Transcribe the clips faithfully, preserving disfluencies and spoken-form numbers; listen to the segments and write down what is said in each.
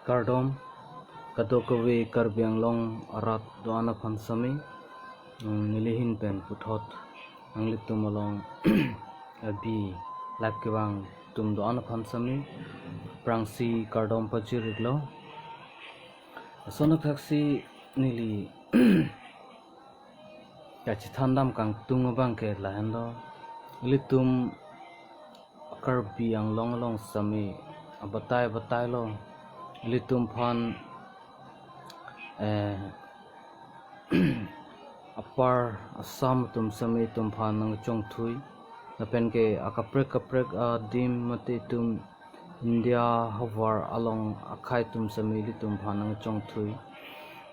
Kardom, kadokave Karbi Anglong arat do-an aphan sami, mm, nelihin pen puthot nanglitum along abi live kevang atum do-an aphan sami, aphrangsi kardom pajir-iklo. Lason athaksi neli kachethan dam kangtung abangke lahenlo. Ilitum Karbi Anglong along sami abatai batailo. Ilitum aphan, eh, apar Assam atum sami ilitum aphan nangchongthui. Lapen ke akaprek kaprek adim mate itum India havar along akhei atum sami ilitum aphan nangchongthui.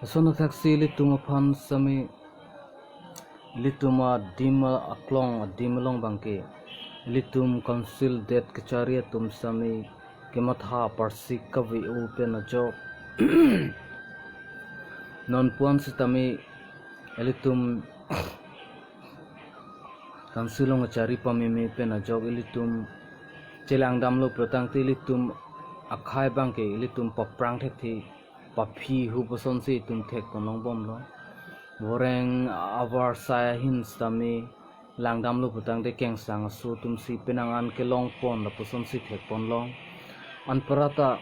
Lason athaksi ilitum aphan sami ilitum adim aklong adim along abangke ilitum council det kachari atum sami kematha parsik kave-o pen ajok non puan sitame ilitum council along kachari pameme pen ajok ilitum chelang damlo pulotangte ilitum akhei abangke ilitum paprang thekthe, paphi hu pusonsi itum thekpon longbomlo. Voreng avar sai ahin sitame lang damlo pulotangte kengsang aso atumsi penang an kelongpon lapusonsi thekpon long. Anparta,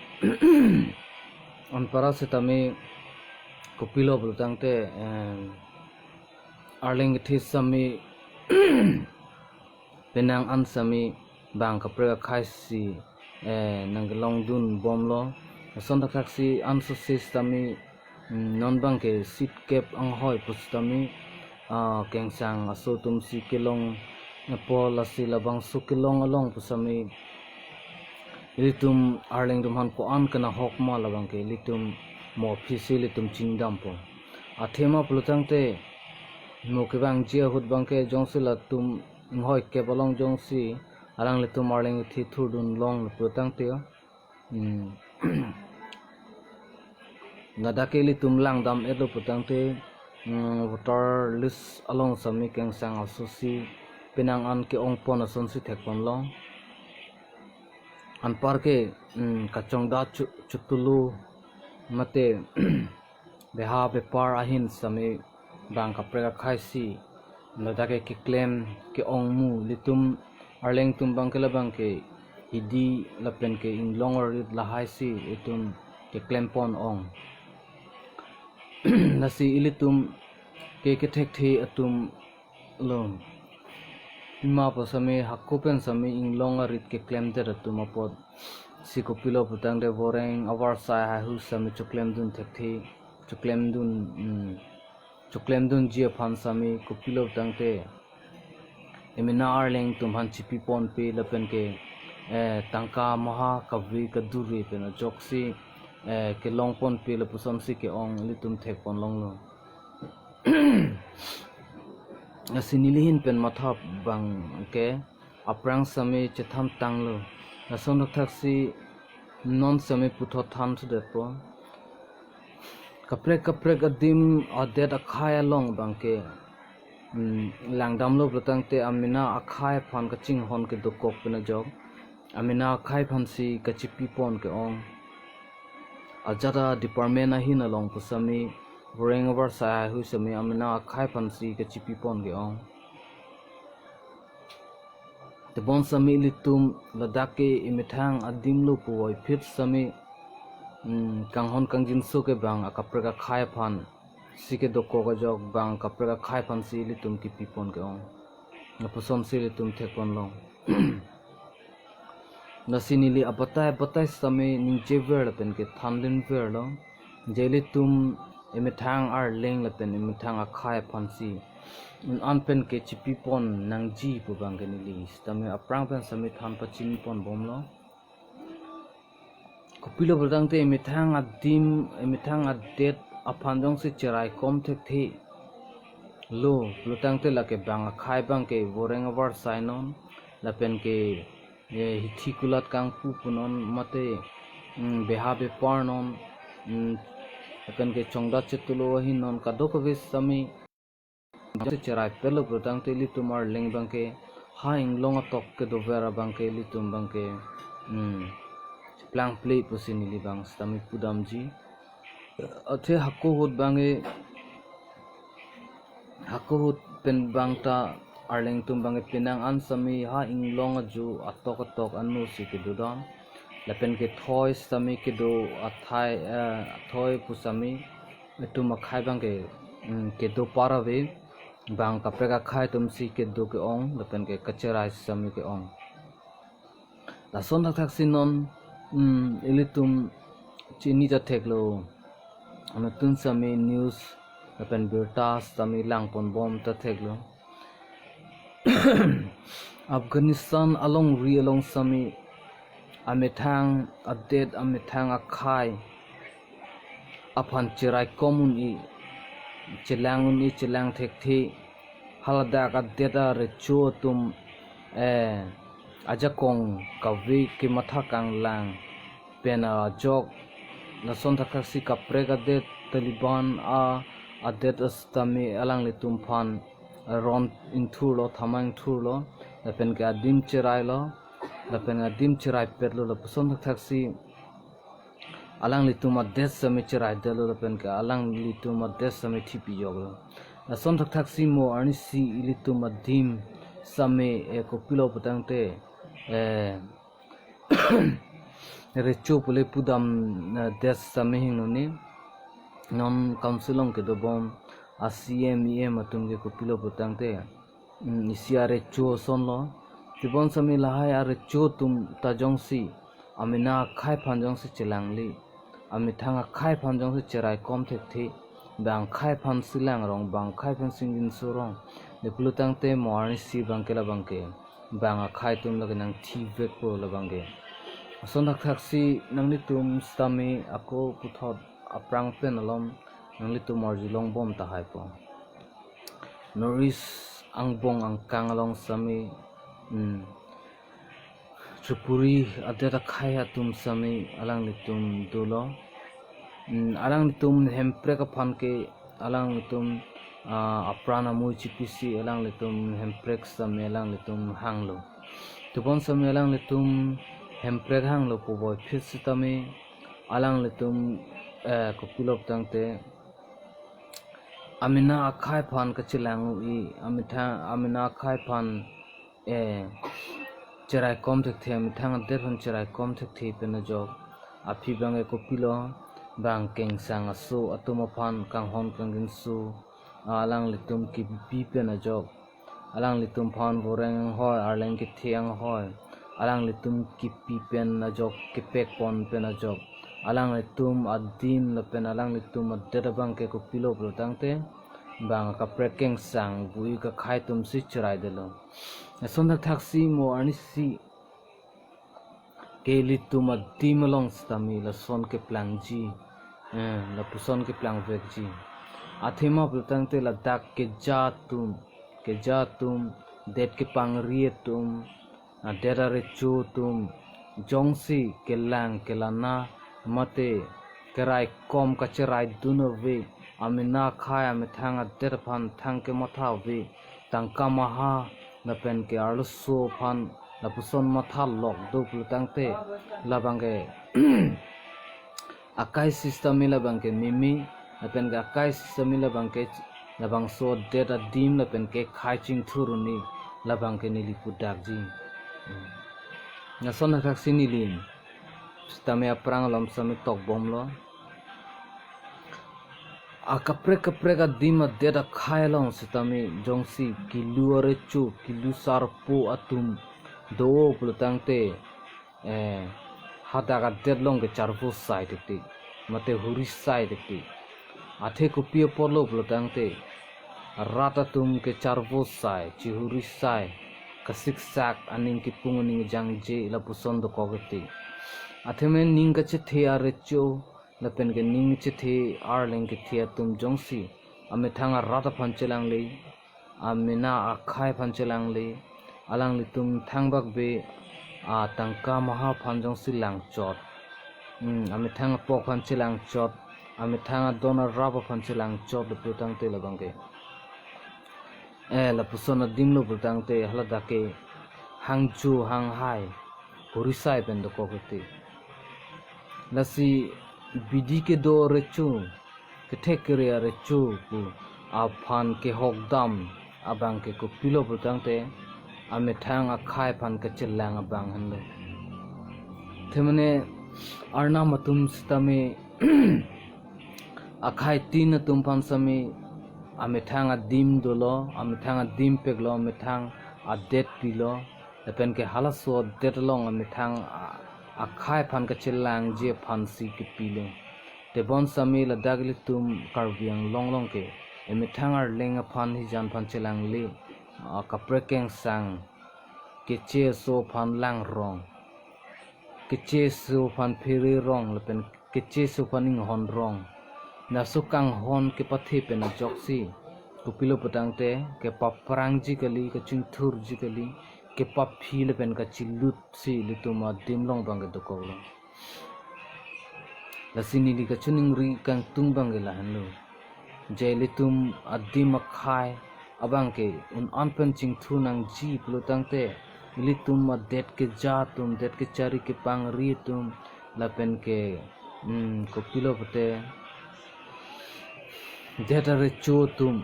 anpara sitame kopilo pulotangte, em, arleng kethe sami penang an sami bang kaprek akhei si, eh, nangkelongdun bomlo. Lason athaksi anso sitame, mm, non abangke seat kep anghoi pu sitame, ah, kengsang aso atumsi kelong, eh, po lasi labangso kelong along pu sami ilitum arleng atum aphan ko-an kenahok ma labangke ilitum mo aphi si ilitum chingdampo. Athema pulotangte mo kevangji ahut abangke jongsi latum inghoi kep along jongsi alanglitum arleng kethe thurdun long pulotangte, hmm, ladak ke ilitum lang dam-etlo pulotangte, hmm, voter list along sami kengsang aso si penang an ke-ongpon asonsi thekpon long. Anpar ke, hmm, kachongdat chu-, chotulu mate beha bepar ahin sami bang kaprek akhei si ladak ke keklem ke-ong mu, ilitum arleng atum abangke labangke hidi lapen ke inglong arit lahai si itum keklempon ong. Lasi ilitum ke kethekthe atum lo. Pima pu sami hako pen sami inglong arit keklemdet atum apotsi kopilo pulotangte voreng avar sai haihui sami choklemdun thekthe, choklemdun, mm, choklemdunji aphan sami kopilo pulotangte emena arleng atum aphan chipiponpe lapen ke, eh, tangka maha kave kadure pen ajoksi, eh, kelongponpe lapusonsi ke-ong ilitum thekpon longlo. Lasi nelihin pen matha abangke aphrang sami chethan tanglo. Lason athaksi non sami puthot than thudetpo. Kaprek kaprek adim adet akhei along abangke, mm, lang damlo pulotangte amena akhei aphan kachinghon kedokok pen ajok amena akhei aphansi kachipipon ke-ong. Ajat adepartment ahin along pu sami voreng avar sai haihui sami amena akhei aphansi kachipipon ke-ong. Tebon sami ilitum ladak ke emethang adim lo puvoiphit sami, mm, kanghon kangjinso ke bang akaprek akhei aphansi kedokok ajok bang kaprek akhei aphansi ilitum kipipon ke-ong. Lapusonsi ilitum thekpon long. Lasi neli abatai abatai sami ningjever lapen ke thandunverlo. Je ilitum emethang arleng lapen emethang akhei aphansi un-an pen kechipipon nangji pu abangke neli sitame aphrang pen sami than pachiniponbomlo. Kopilo pulotangte emethang adim, emethang adet aphan jongsi cheraikom thekthelo pulotangte lake bang akhei abangke voreng avar sai non, lapen ke, eh, hithi kulat kangpu punon mate, mm, beha bepar non, mm, lapen ke chongdat chotulu ahin non kadokave sami jongsi cheraipetlo pulotangte ilitum arleng abangke ha inglong atok kedover abangke ilitum abangke, mm, plangple pusi neli bang sitame pudamji. Athe hako ahut bangke, hako ahut pen bang ta arleng atum bangke penang an sitame ha inglong ajo atok atok anu si kedodam. Lapen kethoi sitame kedo athai, eh, athoi pu sitame etum akhai bangke, mm, kedo par ave, bang kaprek akhai atum si kedo ke-ong, lapen ke kacherai sitame ke-ong. Lason thakthak si non, mm, ilitum chini ta theklo. Anuttin sitame news lapen birta sitame langponbom ta theklo. Afghanistan alongri along sitame amethang adet, amethang akhai aphan cheraikom un-e, chelang un-e, chelang thekthe. Haladak adet arecho atum, eh, ajakong kave kematha kanglang pen ajok, lason thakthak si kaprek adet Taliban a adet asitame alanglitum aphan ron ingthurlo, thama ingthurlo, lapen ke adim cherailo, lapen adim cheraipetlo, lapuson thakthak si alanglitum adet sitame cheraidetlo, lapen ke alanglitum adet sitame thipijoklo. Lason thakthak si mo arnisi ilitum adim sitame, eh, kopilo putangte, eh, recho pule pudam, eh, det sitame hingnone. Non council along kedobom a C M, E M atum ke kopilo putangte, mm, isi arecho asonlo. Tebon sitame lahai arecho atum ta jongsi amena akhai aphan jongsi chelangle, amethang akhai aphan jongsi cheraikom thekthe, bang akhai aphan si langrong, bang akhai aphan si ingjinso rong, le pulotangte mo arnisi bangke labangke bang akhai atum lake nangthivekpo labangke. Lason thakthak si nanglitum sitame ako puthot aphrang pen alom nanglitum arjulongbom tahaipo. North East angbong angkang along sitame, mm, Tripuri adet akhai atum sitame alanglitum dolo. Mm, alanglitum Hemprek aphan ke alanglitum, ah, apran amui chipisi alanglitum Hemprek sitame alanglitum hanglo. Tebon sitame alanglitum Hemprek hanglo puvoiphit sitame alanglitum, eh, kopilo putangte amena akhai aphan kachelang un-e, amethang, amena akhai aphan, eh, cheraikom thekthe, amethang adet aphan cheraikom thekthe pen ajok aphi bangke kopilo, bang kengsang aso atum aphan kanghon kangjinso alanglitum kipi pen ajok, alanglitum aphan voreng anghoi, arleng kethe anghoi, alanglitum kipi pen ajok, kepekpon pen ajok, alanglitum adim lapen alanglitum adet abangke kopilo pulotangte, bang kaprek kengsang vui kakhai atum si cheraidetlo. Lason thakthak si mo arnisi ke ilitum adim along sitame lason keplangji, eh, lapuson keplangvekji. Athema pulotangte ladak keja atum, keja atum, det kepangri atum, adet arecho atum jongsi kelang kelana mate keraikom kacheraidun ave, amena akhai amethang adet aphan thang kematha ave, tangka maha lapen ke arloso aphan lapuson mathalok do pulotangte, labangke akai sitame labangke meme, lapen ke akai sitame labangke labangso adet adim lapen ke khei chingthur un-e, labangke neli pudakji. Hmm. Lason thakthak si neli sitame aphrang alom sitame tokbomlo. Akaprek kaprek adim adet akhai along sitame jongsi kilu arecho, kilu sarpo atum do pulotangte, eh, hadak adet along kecharvo sai tiktik, mate huri sai tiktik. Athe kopi apotlo pulotangte, rat atum kecharvo sai, chihuri sai, kasiksak, aning kipung aning jangje lapuson dokok tiktik. Athema ning kachethe arecho lapen ke ning chethe arleng kethe atum jongsi amethang arat aphan chelangle, amena akhai aphan chelangle, alanglitum thangbak be atangka maha aphan jongsi langchot, hmm, amethang apok aphan chelangchot, amethang adon arap aphan chelangchot pulotangte labangke, eh, lapuson adim lo pulotangte haladak ke hangjo hanghai huri sai pen dokok tiktik. Lasi bidi kedo recho, kethek kere arecho pu aphan kehokdam abang ke kopilo pulotangte amethang akhai aphan kachelang abang henlo. Themane arnam atum sitame akhai tin atum aphan sitame amethang adim dolo, amethang adim peklo, amethang adet pilo, lapen ke halaso adet along amethang a-, akhai aphan kachelangji aphansi kepilo. Tebon sitame ladak ilitum Karbi Anglong along ke emethang arleng aphan hijan aphan chelangle, a, kaprek kengsang, keche aso aphan langrong, keche aso aphan phererong lapen keche aso aphan inghonrong. Laso kanghon kepathe pen ajoksi kopilo pulotangte kepaphrangji kali, kachingthurji kali, kepaphi lapen kachilutsi ilitum adim along abang ke dokoklo. Lasi neli kachiningri kangtung abang ke lahenlo. Je ilitum adim akhai abang ke un-an pen chingthur nangji pulotangte ilitum adet keja atum, det kechari kepangri atum, lapen ke, hmm, kopilo pute, det arecho atum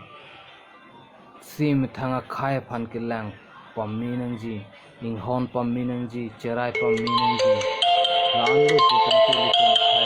si methang akhai aphan kelang pame nangji, inghon pame nangji, cherai pame nangji. La-anlo pulotangte ilitum